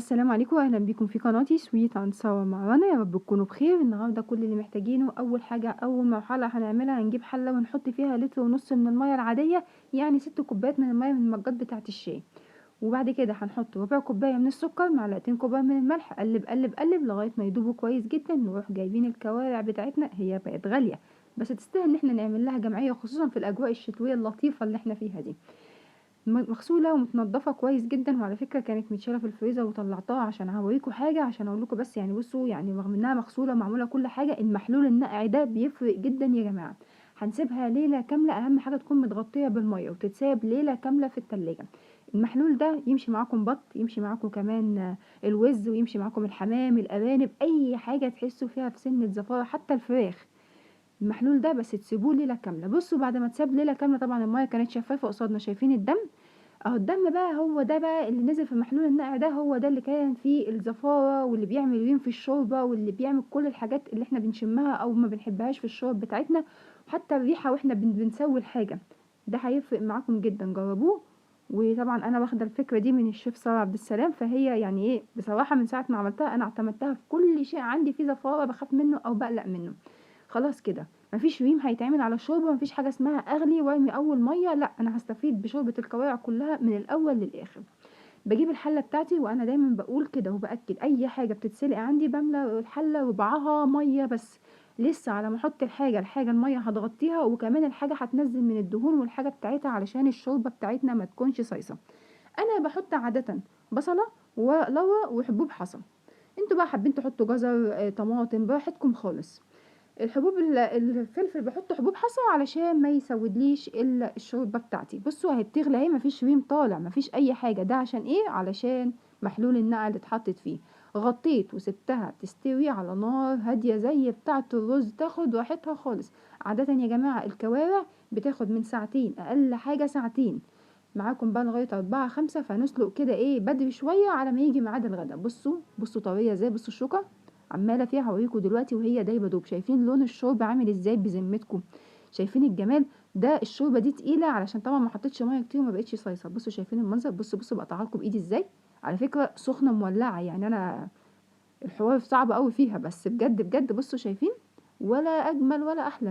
السلام عليكم، اهلا بيكم في قناتي Sweet and Sour مع رنا. يا رب تكونوا بخير. النهارده كل اللي محتاجينه اول حاجة، اول مرحلة هنعملها هنجيب حله ونحط فيها 1.5 لتر من المية العادية، يعني 6 كوبايات من المية من المجات بتاعه الشاي. وبعد كده هنحط ربع كوباية من السكر، معلقتين كبار من الملح، قلب قلب قلب لغاية ما يدوبوا كويس جدا. نروح جايبين الكوارع بتاعتنا، هي بقت غالية بس تستاهل ان احنا نعمل لها جمعية، خصوصا في الاجواء الشتوية اللطيفة اللي احنا فيها دي. مغسوله ومتنضفه كويس جدا، وعلى فكرة كانت متشاله في الفريزر وطلعتها عشان هوريكم حاجة، عشان اقول لكم بس يعني بصوا، يعني رغم انها مغسوله ومعموله كل حاجة، المحلول النقع ده بيفرق جدا يا جماعة. هنسيبها ليلة كاملة، اهم حاجة تكون متغطيه بالمية وتتساب ليلة كاملة في التلاجة. المحلول ده يمشي معاكم بط، يمشي معاكم كمان الوز، ويمشي معاكم الحمام، الارانب، اي حاجة تحسوا فيها في سنة زفاره، حتى الفراخ. المحلول ده بس تسيبوه ليلة كاملة. بصوا بعد ما تساب ليلة كاملة، طبعا المية كانت شفافة قصادنا، شايفين الدم اهو. الدم بقى هو ده بقى اللي نزل في محلول النقع ده، هو ده اللي كان فيه الزفاره واللي بيعمل ريم في الشوربة واللي بيعمل كل الحاجات اللي احنا بنشمها او ما بنحبهاش في الشورب بتاعتنا، وحتى الريحة واحنا بنسوي الحاجة. ده هيفرق معاكم جدا، جربوه. وطبعا انا واخده الفكرة دي من الشيف ساره عبد السلام، فهي يعني ايه بصراحة من ساعة ما عملتها انا اعتمدتها في كل شيء عندي فيه زفاره بخاف منه او بقلق منه. خلاص كده مفيش ريم هيتعمل على الشوربة، مفيش حاجة اسمها اغلي وارمي اول مية، لا انا هستفيد بشوربه الكوارع كلها من الاول للاخر. بجيب الحلة بتاعتي، وانا دايما بقول كده وباكد اي حاجة بتتسلق عندي بملى الحلة ربعها مية بس، لسه على ما احط الحاجة المية هتغطيها، وكمان الحاجة هتنزل من الدهون والحاجة بتاعتها علشان الشوربة بتاعتنا ما تكونش صيصه. انا بحط عادة بصله ولورا وحبوب حصى، انتوا بقى حابين تحطوا جزر، طماطم، براحتكم خالص. الحبوب الفلفل بحط حبوب حصى علشان ما يسودليش الشوربة بتاعتي. بصوا اهي بتغلي اهي، مفيش ريم طالع، مفيش اي حاجة. ده عشان ايه؟ علشان محلول النقع اللي اتحطت فيه. غطيت وسبتها تستوي على نار هادية زي بتاعه الرز، تاخد راحتها خالص. عادة يا جماعة الكوارع بتاخد من ساعتين، اقل حاجة ساعتين، معاكم بقى لغاية 4 5، فنسلق كده ايه بدري شوية على ما يجي ميعاد الغدا. بصوا طرية ازاي، بصوا الشوكة عماله فيها، هوريكم دلوقتي وهي دايبه دوب. شايفين لون الشوربة عامل ازاي بذمتكم؟ شايفين الجمال ده؟ الشوربة دي تقيلة علشان طبعا ما حطيتش مية كتير وما بقتش صيصه. بصوا شايفين المنظر؟ بصوا بقطعها لكم بايدي ازاي. على فكرة سخنة مولعه، يعني انا الحوار صعب قوي فيها، بس بجد بجد بصوا شايفين؟ ولا اجمل ولا احلى.